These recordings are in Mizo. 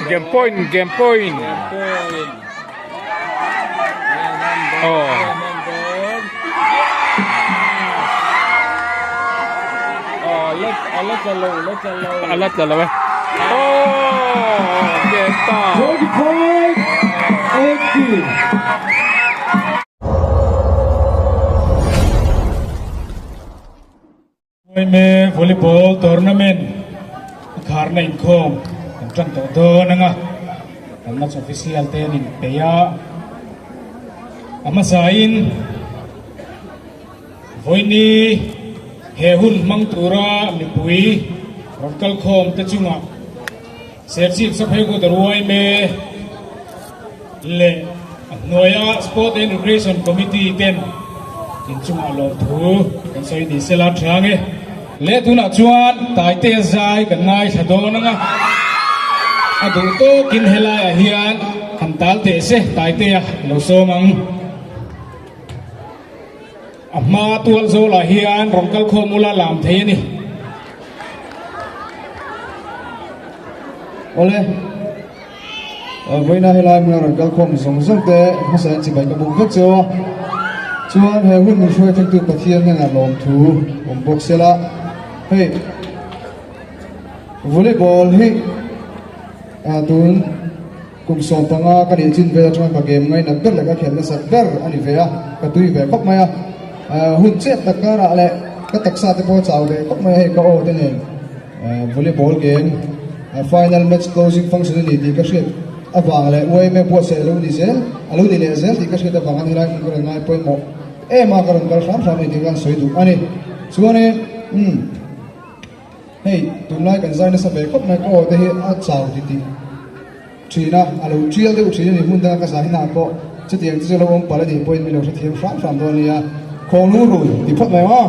Game point, game point. Oh. A la tla lo e. Oh, game ta. 25 18. Uaime Volleyball Tournament a kharna inkhawm kan tan tawh dawn ang a, kan match official te an inpeih a, a hmasain vawiini he hun hmang tura mipui rawn kalkhawm te chungah Serchhip Sapheikut Uaime leh a hnuaia Sport and Recreation Committee ten inchungah lawmthu kan sawi ni sela thiang e. Leh tunah chuan Taitea zai kan ngaithla dawn ang a, a duh tawkin helaiah hian han tal teh se Taitea lo sawm ang. A hma tual zawlah hian rawn kal khawm ula lam thei a ni. Awle, vawiina helai hmuna rawn kal khawm zawng zawng te hmasa in chibai ka buk vek cheu a, chuan he hun min hruai thlengtu Pathian hnenah lawmthu awm bawk sela, hei volleyball hi tun Kum 15 ka nih chin vel atanga ka game ngainat ber leh ka khelh nasat ber a ni ve a, ka tui ve khawp mai a. Hun chet tak karah leh ka taksa te pawh a chau ve khawp mai a, hei ka aw te nen volleyball game final match closing function a ni tih ka hriat avang leh UMA buatsaih a lo ni zel, a lo ni leh zel tih ka hriat avang khan helai hmun ka rawn ngai pawimawh em a, ka rawn kal hram hram a ni tih ka han sawi duh a ni. Chuanin umm. Hei, tunlai kan zai nasa ve khawp mai, ka aw te hi a chau ti tih thin a, a lo tial deuh thin a ni, hmun danga ka zai hna pawh chutiang te chu lo awm palh a nih pawhin min lo hrethiam hram hram dawn a nia, khawnglung rui ti phawt mai maw?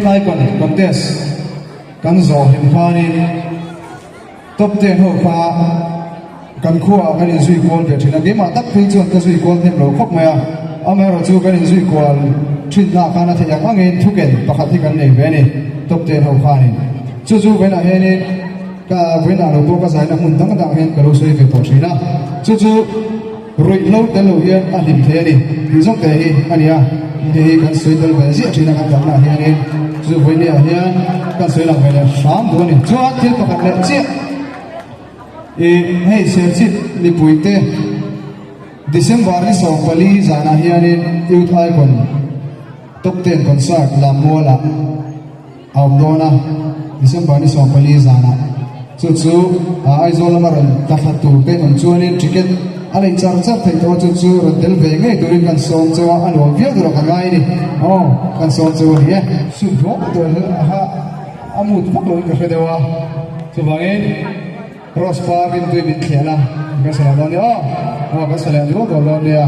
Youth Icon contest kan zawh hlim khanin Top ten ho kha kan khuaah kan inzui kual ve thin a, keimah tak phei chuan ka zui kual hnem lo khawp mai a, amaherawhchu kan inzui kual thinna khan a theih ang angin thuken pakhat hi kan nei ve a ni, Top ten ho khanin. Chu chu vawiinah hianin ka vawiinah lo pawh ka zaina hmun dang dangah hian ka lo sawi ve tawh thin a, chu chu ruihhlo tel lo hian a hlim thei a ni tih zawk te hi a ni a, hei hi kan sawi tel ve ziah thin a kan kalnaah hianin chu vawiinah hian kan sawi lang ve leh hram duh a ni. Chuan thil pakhat leh chiah ih hei Serchhip mipuite December ni 14 zanah hianin Youth Icon Top 10 Concert Lammualah a awm dawn a, December ni 14 zanah chu chu Aizawl lama rawn tla thla tur te awm chuanin ticket a lei char char theih tawh a, chu chu rawn tel ve ngei turin kan sawm cheu a, a nuam viau tur a ka ngai a ni, aw kan sawm cheu a ni e. Sut duak duak hi a a mut vak loin ka hre deuh a, chuvangin Rose par rimtui min thliah la kan sa leh dawn nia aw, aw kan sa leh duak duak dawn nia.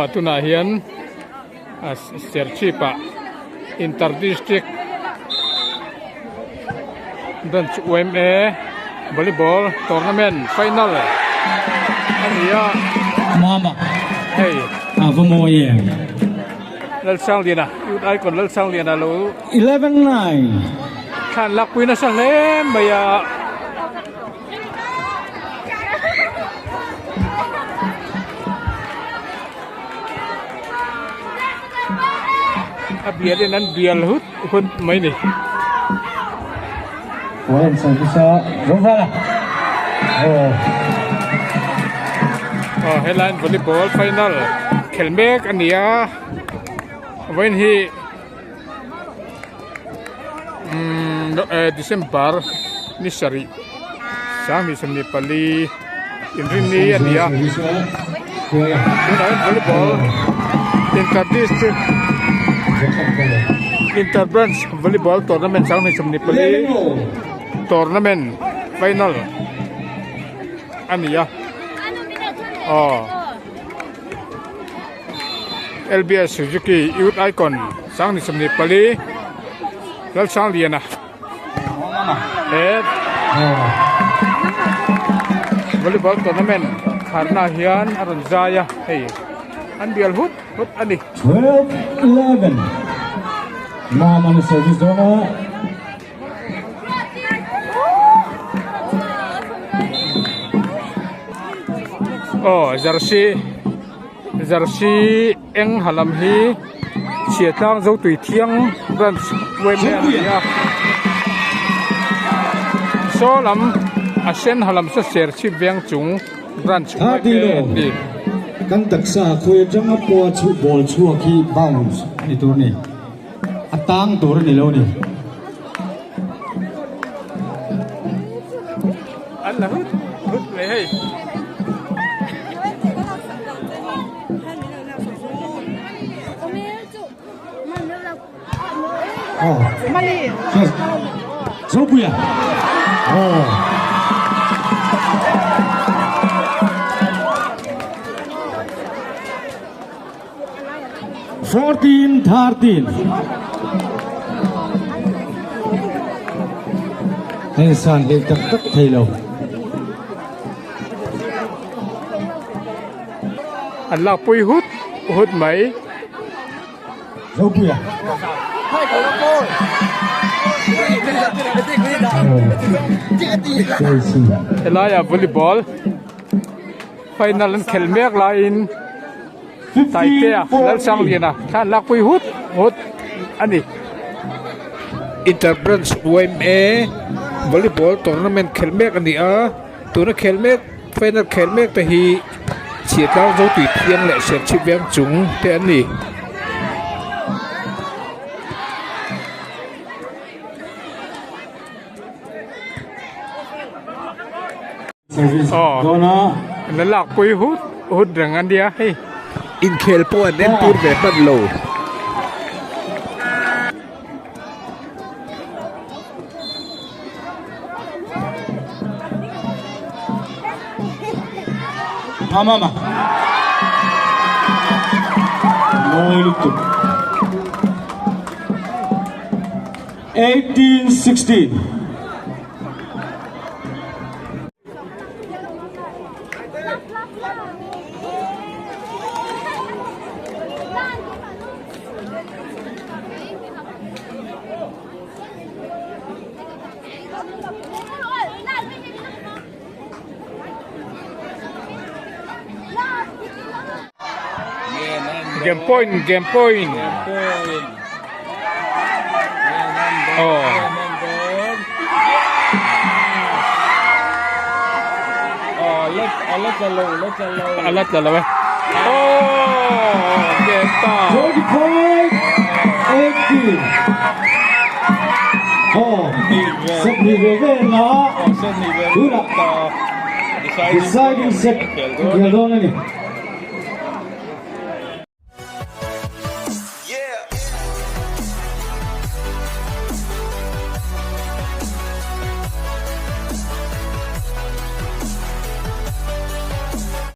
Aw tunah hian Serchhip ah Inter District Branch yma Volleyball Tournament Final a ni a. Mama hei a va mawi em. Lalsangliana Youth Icon Lalsangliana lo 11-9 thlan lakpui nasa hle mai a. A bial in an bial hut hut mai ni. Aw helai volleyball final khel mek a ni a vawiin hi umm December ni sarih 2024 inrinni a ni a tunah hian volleyball inter district inter branch volleyball tournament 2024 tournament final a ni a aw. LBS Suzuki Youth Icon 2024 Lalsangliana he volleyball tournament kharna hian a rawn zai a hei an bial hut hut a ni. 12-11 Maman service dawn a. Aw jersey jersey eng ha lam hi chhiatlang zo tui thiang branch yma a ni a saw lam a sen ha lam saw serchhip veng chung branch yma a ni. Kan taksa khawi atanga pawha ball chhuak hi bounce a ni tur a ni. A tang tur a ni lo ni. An la hut hut mai hei. Oh. Zopuia. Oh. 14 13 Hei san hlei tak tak thei lo. An lak pui hut hut mai. Zopuia. Helaiah volleyball final an khelh mek laiin Taitea Lalsangliana thlan lakpui hut hut a ni. Inter Branch yma Volleyball Tournament khelh mek a ni a, tuna khelh mek final khelh mek te hi Chhiatlang Zotui Thiang leh Serchhip Veng chung te an ni. Aw la lakpui hut hut reng a nia hei. Inkhel pawh an entir ve hman lo. 1816. Game point, game point. Oh. A la tla lo e. Oh, game ta. 25 18. Oh, 20 ve ve na. Tunah deciding set khel dawn a ni.